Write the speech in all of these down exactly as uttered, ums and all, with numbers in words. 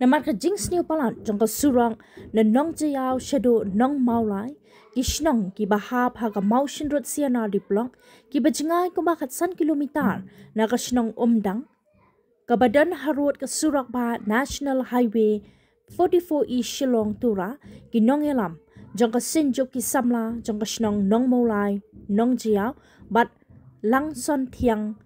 Namar ka jingsniew palat jong ka surok na Nongjaïaw shaduh Nongmawlai, ki shnong kiba hap ha ka Mawshynrut C&RD Block kiba jngai kumba khatsan kilometer na ka shnong Umdang, kaba don harud ka surok bah National Highway forty-four E Shillong Tura, ki nongïalam jong ka synjuk ki samla jong ka shnong Nongmawlai, Nongjaïaw bad Langsonthiang,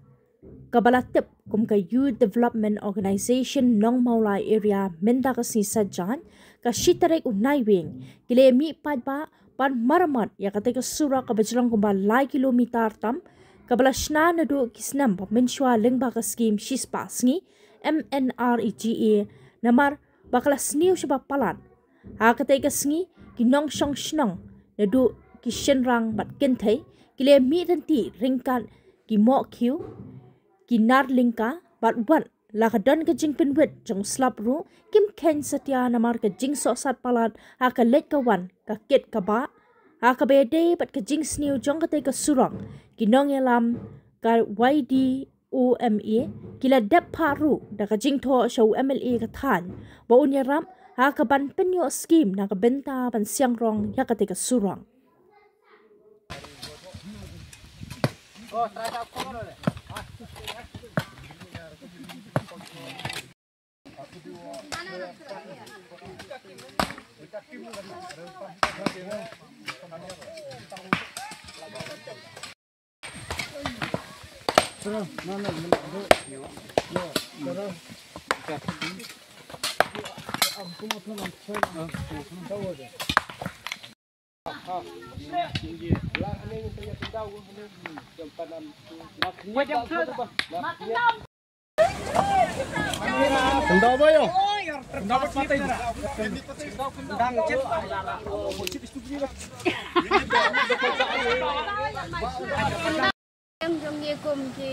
kaba la tip kum ka Youth Development Organisation Nongmawlai Area mynta ka sngi Saitjaiñ, ka shi tarik u Naiwieng, ki la mih paidbah ban maramot ïa katei ka surok kaba jrong kumba lai kilometer tam, kaba la shna naduh ki snem ba mynshuwa lyngba ka skhim shispah sngi M N R E G A, namar ba ka la sniew shibun palat. Ha katei ka sngi, ki nongshong shnong naduh ki shynrang bad kynthei ki la mih ryntih ryngkat ki mohkhiew, ki nar lyngka bad wat la ka don ka jingpynwit jong slap ruh, kim kheiñ satia namar ka jingsohsat palat ha ka leit ka wan, ka kit ka bah. Ha kaba ïadei bad ka jingsniew jong katei ka surok, ki nongïalam ka Y D O M A ki la dep phah ruh da ka jingthoh sha u M L A ka thaiñ ba un ïarap ha kaban pynïoh skhim na ka bynta ban siang rong ïa katei ka surok. Em jong ngi kum ki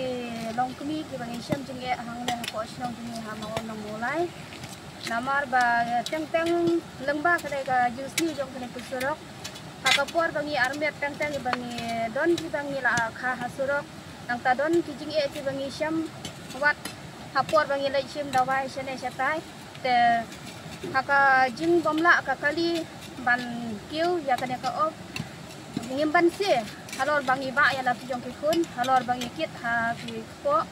longkmie kiba ngi shem jingeh hangne hapoh shnong jong ngi ha Mawlai. Namar ba teng teng lyngba ka dei ka jingsniew jong kane ka surok. Ha ka por ba ngi armet teng teng ba ngi don kiba ngi la kha ha surok. Nangta don ki jingeh kiba ngi shem wat ha por ba ngi leit shim dawai shane shatai. Te ha ka jingbym lah ka kali ban kiew ïa kane ka op, ngim banse halor ba ngi bah ïa la ki jong ki khun, halor ba ngi kit ha ki kpoh.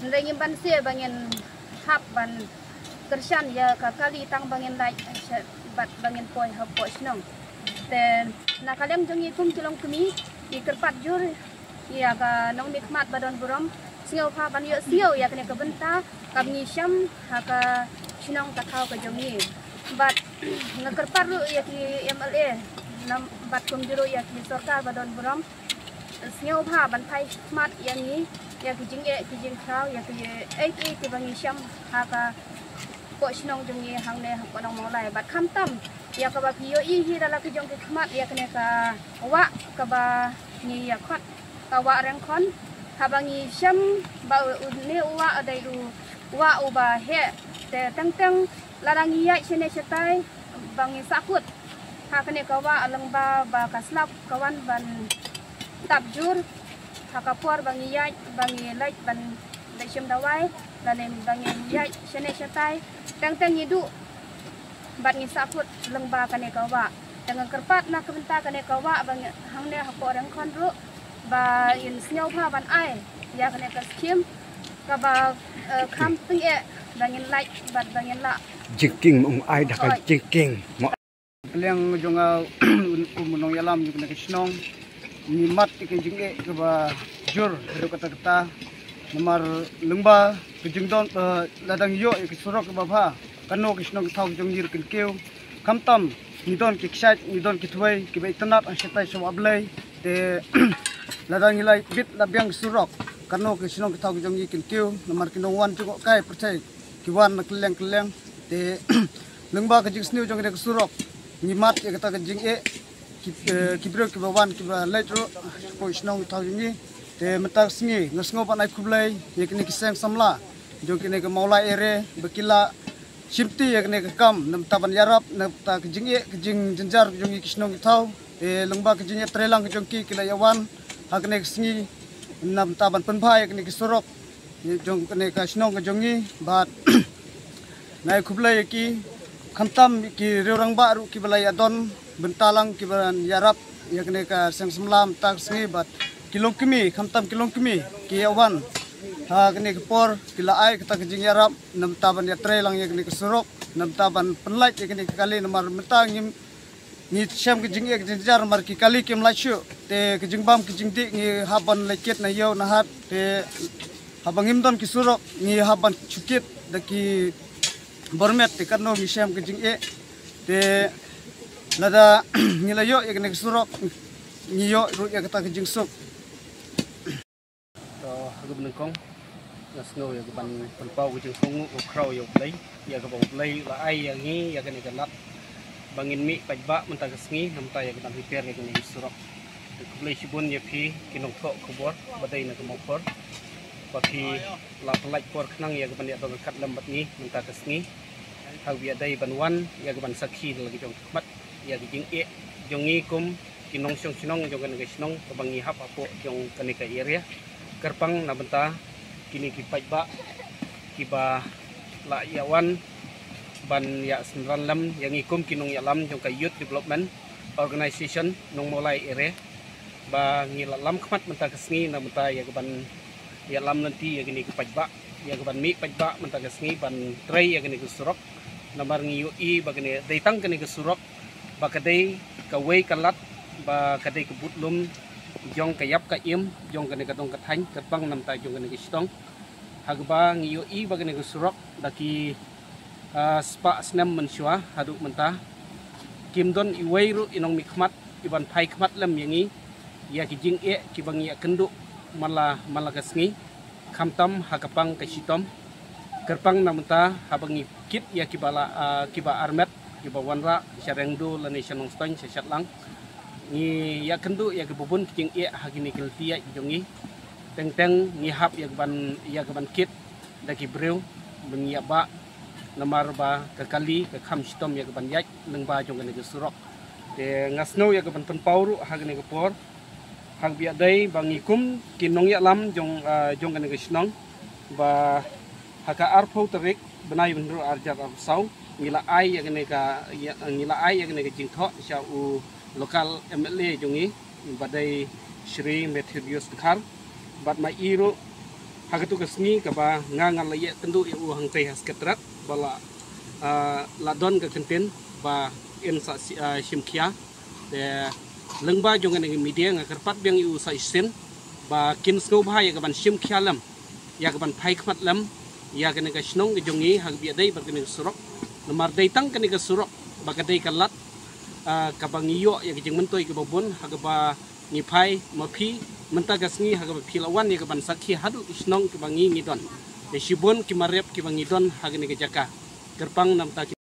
Hynrei ngim banse ba ngin hap ban kyrshan ïa ka kali tang ba ngin lait bad ba ngin poi hapoh shnong. Te na ka liang jong ngi kum ki longkmie, ngi kyrpad jur ïa ka nongmihkhmat ba don burom, sngewbha ban ïohsngew ïa kane ka bynta kaba ngi shem ha ka shnong ka thaw ka jong ngi. Bad nga kyrpad ruh ïa ki M L A, nam bad kumjuh ruh ïa ki sorkar ba don burom, sngewbha ban phai khmat ïa ngi ïa ki jingeh ki jingkhraw, ïa ki ei ei kiba ngi shem ha ka poh shnong jong ngi hangne hapoh Nongmawlai. Bad khamtam ïa kaba phi ïohi hi da la ki jong ki khmat ïa kane ka wah kaba ngi ïa khot ka wah Rengkhon, haba ngi shem ba une u wah u dei u wah uba heh. Te teng teng lada ngi ïaid shane shatai ba ngi sahkut ha kane ka wah lyngba ba ka slap ka wan ban tap jur. Ha ka por ba ngi ïaid ba ngi leit ban leit shim dawai lane ba ngi ïaid shane shatai, teng teng ngi duh bad ngi sahkut lyngba kane ka wah. Te nga kyrpad na ka bynta kane ka wah ba ngi hangne hapoh Rengkhon ruh ba in sngewbha ban ai ïa kane ka skhim kaba, eh, kham tyngeh ba ngin lait bad ba ngin lah. Jingkieng, ong ai da ka jingkieng. Ka liang jong nga, um, u nongïalam jong kane ka shnong, ngi mad ïa ka jingeh kaba jur haduh katta katta. Namar lyngba ka jingdon, eh, lada ngi ïoh ïa ka surok kaba bha, kano ka shnong ka thaw ka jong ngi ruh kan kiew. Khamtam ngi don ki kshaid, ngi don ki thwei kiba itynnad ha shatai sha Wah Blei. Te lada ngi la bit la biang ka surok, kano ka shnong ka thaw ka jong ngi kan kiew. Namar ki nongwan jngohkai pyrthei ki wan na kylleng kylleng. Te lyngba ka jingsniew jong kane ka surok, ngi mad ïa kata ka jingeh. Ki, eh, ki briew kiba wan kiba leit ruh hapoh shnong thaw jong ngi. Te mynta ka sngi nga sngew ban ai khublei ïa kine ki seng samla jong kine ki Mawlai area ba ki la shimti ïa kane ka kam na bynta ban ïarap na bynta ka jingeh ka jingjynjar jong ngi ki shnong ki thaw. Te lyngba ka jingïatreilang ka jong ki, ki la ïa wan ha kane ka sngi na bynta ban pynbha ïa kane ka surok jong kane ka shnong ka jong ngi. Bad Nga ai khublei ïa ki, khamtam ki riew rangbah ruh kiba la ïadon bynta lang kiba ïarap ïa kane ka seng samla mynta ka sngi bad ki longkmie, khamtam ki longkmie ki ïa wan ha kane ka por, ki la ai kata ka jingïarap namar ban ïatrei lang ïa kane ka surok, namar ban pynlait ïa kane ka kali, namar mynta ngim ngi shem ka jingeh ka jingjynjar namar ki kali kim lait shuh. Te ka jingbam ka jingdih ngi hap ban leit kit na ïew na hat. Te haba ngim don ki surok ngi hap ban shu kit da ki bor met, te katno ngi shem ka jingeh. Te lada ngi la ïoh ïa kane ka surok, ngi ïoh ruh ïa kata ka jingsuk. To, ha kaba nyngkong nga sngew ïa kaban pynpaw ka jingsngewnguh ka khraw ïa U Blei, ïa kaba U Blei u la ai ïa ngi ïa kane ka lad ba ngin mih paidbah mynta ka sngi namar ïa kaban hiper ïa kane ka surok. Te khublei shibun ïa phi ki nongthoh khubor ba dei na ka Mawphor ba phi la pynlait por khnang ïa kaban ïadon ryngkat lem bad ngi mynta ka sngi. Ha kaba ïadei ban wan ïa kaban sakhi da la ka jong ka khmat ïa ka jingeh jong ngi kum ki nongshong shnong jong kane ka shnong kaba ngi hap hapoh jong kane ka area. Kyrpang na bynta kine ki paidbah kiba la ïa wan ban ïa synran lem ïa ngi kum ki nongïalam jong ka Youth Development Organization Nongmawlai area, ba ngi la lam khmat mynta ka sngi na bynta ïa kaban ïalam lynti ïa kine ki paidbah, ïa kaban mih paidbah mynta ka sngi ban trei ïa kane ka surok. Namar ngi ïohi ba kane dei tang kane ka surok ba ka dei kawei ka lad ba ka dei ka budlum jong ka ïap ka im jong kane ka dong ka thaiñ, kyrpang namar jong kane ka shnong. Ha kaba ngi ïohi ba kane ka surok da ki, ah, spah snem mynshuwa haduh mynta kim don iwei ruh i nongmihkhmat iban phai khmat lem ïa ngi ïa ki jingeh kiba ngi ïakynduh man la man la ka sngi, khamtam ha ka pang ka shitom. Kyrpang na bynta haba ngi kit ïa kiba la, ah, kiba armet, kiba wanrah sha Rengdu lane sha Nongstoiñ sha Shatlang, ngi ïakynduh ïa kiba bun ki jingeh ha kine ki lynti ïaid jong ngi. Teng teng ngi hap ïa kaban, ïa kaban kit da ki briew ba ngi ïa bah namar ba ka kali ka kham shitom ïa kaban ïaid lyngba jong kane ka surok. Te nga sngew ïa kaban pynpaw ruh ha kane ka por ha kaba ïadei ba ngi kum ki nongïalam jong, ah, jong kane ka shnong ba ha ka arphew tarik bnai ba hynriew arhajar arphew saw ngi la ai ïa kane ka, ïa, ngi la ai ïa kane ka jingthoh sha u local M L A jong ngi ba dei Shri Methodius Dkhar. Bad ma i ruh ha katu ka sngi kaba nga nga la ïakynduh ïa u hangtei ha Secretariat ba la, ah, la don ka kyntien ba in sa shi-, ah, shim khia. Te lyngba jong kane ka media nga kyrpad biang ïa u sa shisien ba kin sngewbha ïa kaban shim khia lem, ïa kaban phai khmat lem ïa kane ka shnong ka jong ngi ha kaba ïadei bad kane ka surok. Namar dei tang kane ka surok ba ka dei ka lad, ah, kaba ngi ïoh ïa ka jingmyntoi kaba bun ha kaba ngi phai ma phi mynta ka sngi ha kaba phi la wan ïa kaban sakhi haduh ki shnong kiba ngi ngi don. Te shibun ki marep kiba ngi don ha kane ka jaka. Kyrpang namar ki